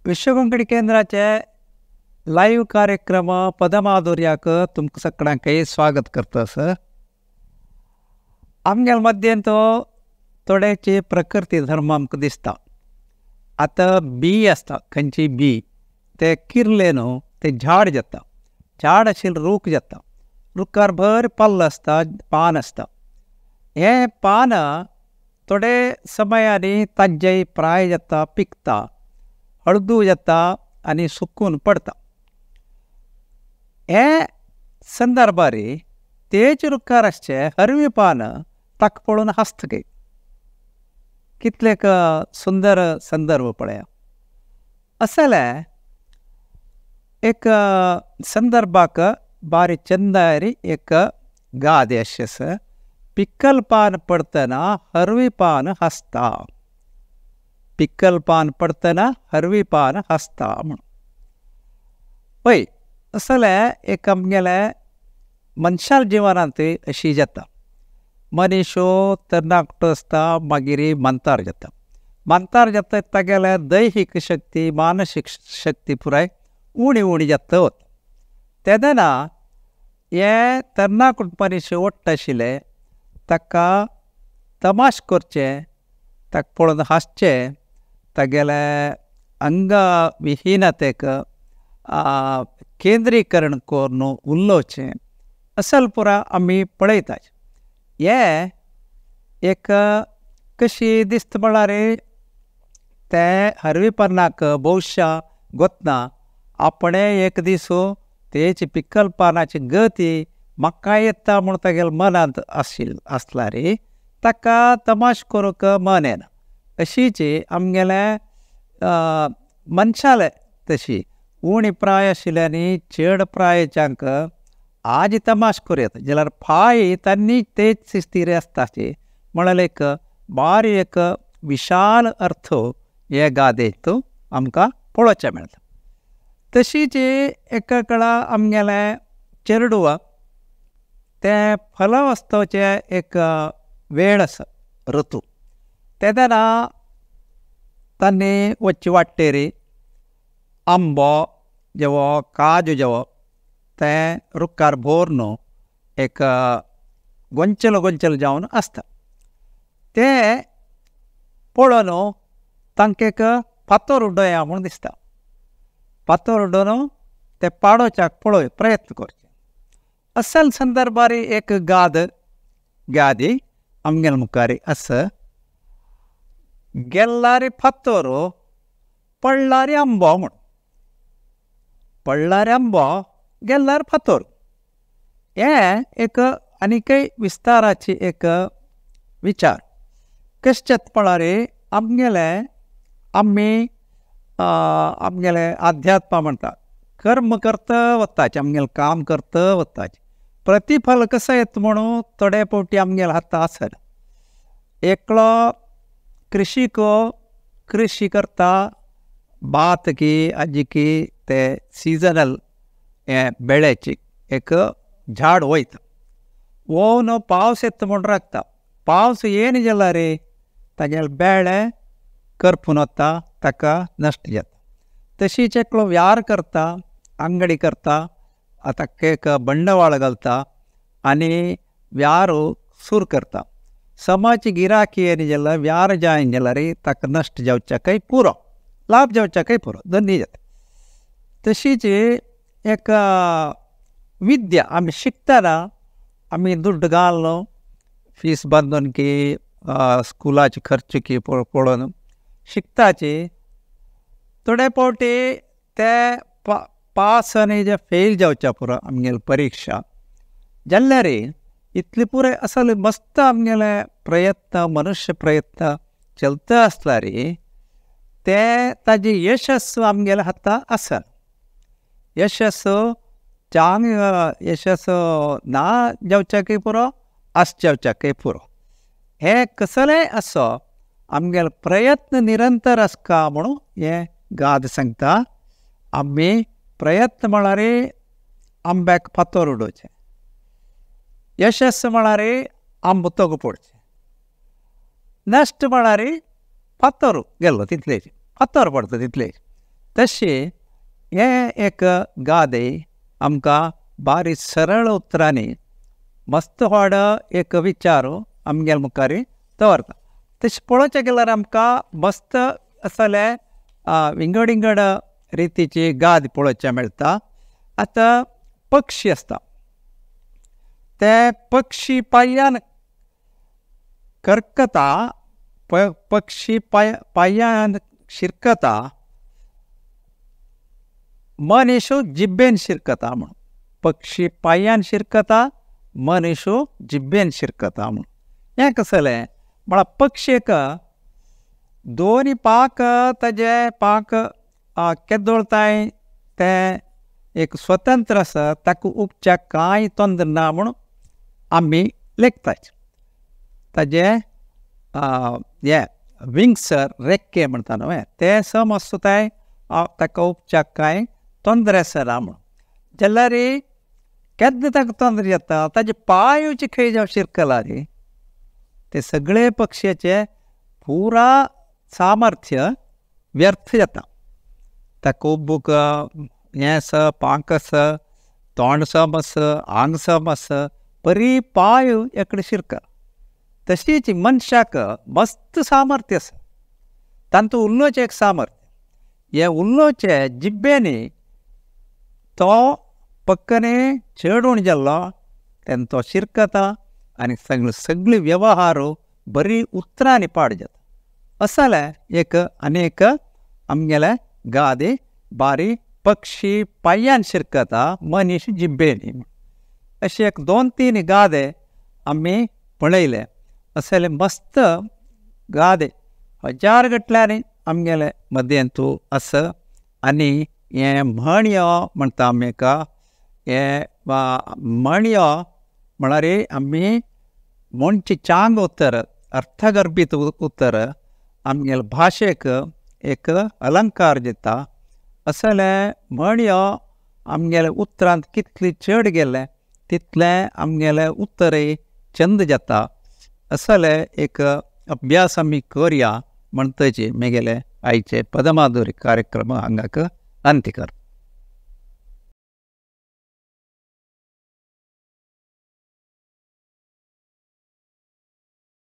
विश्व कोंकणी केंद्राचे लायव्ह कार्यक्रम पदमाधुर्याक तुमकां सगळ्यांकय स्वागत करता सर। आमगेल्या मध्येन तो थोडेचे प्रकृती धर्म आमकां दिसता। आतां बी आसता, खंयची बी ते किरले न्हू ते झाड जाता, झाड आशिल्लें रूख जाता, रुखार भर पल्ल आसता, पान आसता। हें पान थोडे समयानी ताज्जे प्राय जाता, पिकता, हळदू जाता आनी सुकून पडटा। हे संदर्भार तेच रुखार आसचें हरवीं पान ताका पळोवन हांसता काय कितलें सुंदर संदर्भ पळया। असलें एक संदर्भाक बारी चंदारी एक गाद अशें आसा, पिकल पान पडटना हरवी पान हांसता, पिकल पान पडटना हरवी पान हांसता म्हणून। पळय असलें एक आमगेलें मनशाल जिवनांत अशी जाता। मनीस तरणाटो आसता, मागीर मानतार जाता, मानतार जाता तागेले दैहीक शक्ती मानसीक शक्ती पुराय उणी उणी जाता वता। तेन्ना हे तरणाटो मनीस ओडटा आशिल्ले ताका तमाश करचें, ताका पळोवन हांसचें, तागेले अंगविहीनतेक केंद्रीकरण करून उलोवचें असल पुरा आमी पळयतात। हे एक कशी दिसता म्हळ्यार ते हरवी पानाक भोवशा गोतना आपणें एक दीस तेची पिकल पानाची गती म्हाका येता म्हूण तागेल्या मनांत आसल्यार ताका तमाश करूंक मन येना। अशीच आमगेले मनशाले तशी उणी प्राय आशिल्ल्यांनी चड प्रायेच्यांक आज तमाश करूं येता, जाल्यार फाय तांणी तेच स्थिर आसता। म्हळ्यार एक बारी एक विशाल अर्थ हे गादेंत आमकां पळोवचें मेळटा। तशीच एका कळा आमगेलें चेरडुवा तें फलवस्तूचें एक वेळ आसा, ऋतू, तेन्ना तांणी वच्चे वाटेर आंबो जेवो काजू जेवो तें रुखार भरून एक गोंचल गोंचल जावन आसता, तें पळोवन तांकां एक फातर उडोवया म्हूण दिसता। फातर उडोवन ते पाडोवच्याक पळोवया प्रयत्न करचे। असल संदर्भार एक गाद गादी आमगेल्या मुखार आसा, गेल्लारी फातर पडलारी आंबो म्हूण, पडलारी आंबो गेल्लार फातर। हें एक आनीकय विस्ताराची एक विचार कशें म्हळ्यार आमगेले आमी आमगेले आध्यात्म म्हणटा कर्म करता वताचें, आमगेलें काम करता वताचें, प्रतिफल कसो येता म्हणून थोडे फावटी आमगेल्या हाता आसना। एकलो कृषीक कृषी करता, भात की आजी की ते सिजनल हें बेळ्याची एक झाड वयता, वोवन पावस येता म्हूण राखता, पावस येयना जाल्यार तागेले बेळे करपून वता, ताका नश्ट जाता। तशीच एकलो व्यार करता, आंगडी करता, ताका एक बंडवाळ घालता आनी व्यार सूर करता। समाज गिराकी येयना जाल्यार व्यार जायना जाल्यार ताका नश्ट जावच्याकय पुरो, लाभ जावच्याकय पुरो, दोन्ही जाता। तशीच एक विद्या आमी शिकतना आमी दुड्ड घालून फीस बांदून की स्कुलाचे खर्च की पळोवन शिकताची, थोडे फावटी ते पास आनी जे फेल जावच्या पुरो आमगेली परिक्षा जाल्यार इतले पुराय असले मस्त आमगेले प्रयत्न मनुष्य प्रयत्न चलता आसल्यार ते ताजे यशस्व आमगेल्या हाता आसना। यशस्व चांग यशस्व ना जावच्याकय पुरो, आस जावच्याकय पुरो। हें कसलेंय आसो आमगेलो प्रयत्न निरंतर आसका म्हणून हें गाद सांगता। आमी प्रयत्न म्हळ्यार आंब्याक फातर उडोवचें, यशस्व म्हळ्यार आंबो तोगो पडचें, नश्ट म्हळ्यार फातर गेलो तितलेच, फातर पडटा तितलेच। तशें हें एक गादे आमकां बारीक सरळ उतरांनी मस्त व्हड एक विचार आमगे मुखार दवरता. तशें पळोवचें गेल्यार आमकां मस्त असले विंगड विंगड रितीची गाद पळोवचें मेळटा. आतां पक्षी आसता ते पक्षी पांयान करकता, पक्षी पांयान शिरकता, मनीस जिब्बेन शिरकता म्हूण. पक्षी पांयान शिरकता, मनीस जिब्बेन शिरकता म्हूण. हें कसलें म्हळ्यार पक्षीक दोनी पांक ताजे पांक केदोळताय तें एक स्वतंत्र आसा, ताका उपचार कांय तोंदर ना म्हूण आमी लेखतात. ताजे हे विंग्स रेक्के म्हणटा न्हय ते सम आसताय, ताका उपचार कांय तोंदर आसना म्हूण. जाल्यार केन्ना ताका तोंदर येता ताजे पांयूचे खंय जावं शिरकला रे ते सगळे पक्षाचे पुरा सामर्थ्य व्यर्थ जाता. ताका उबूक हें आसा, पांक आसा, तोंड सम आसा, आंग सम आसा, परी पांय एकडे शिरका. तशीच मनशाक मस्त सामर्थ्य आसा, तांतूं उलोवचें एक सामर्थ्य. हें उलोवचें जिब्बेनी तो पक्कने चेडूण जाल्लो तेन्ना तो शिरकता आनी सगळे सगळे व्यवहार बरी उतरांनी पाड जाता. असलें एक अनेक आमगेले गादे बारी पक्षी पांयान शिरकता, मनीस जिब्बेनी. अशे एक दोन तीन गादे आमी पळयले. असले मस्त गादे हजार गटल्यांनी आमगेले मदेंतू आसा. आनी हें म्हणयो म्हणटा आमी एका हें म्हणयो म्हळ्यार आमी म्हणचे चांग उतर, अर्थगर्भीत उतर आमगेले भाशेक एक अलंकार दिता. असले म्हणयो आमगेले उतरांत कितले चड गेले तितलें आमगेले उतरय चंद जाता. असले एक अभ्यास आमी करया म्हणटची मेगेले आयचे पदमाधुरी कार्यक्रम हांगाक अंत्य करता.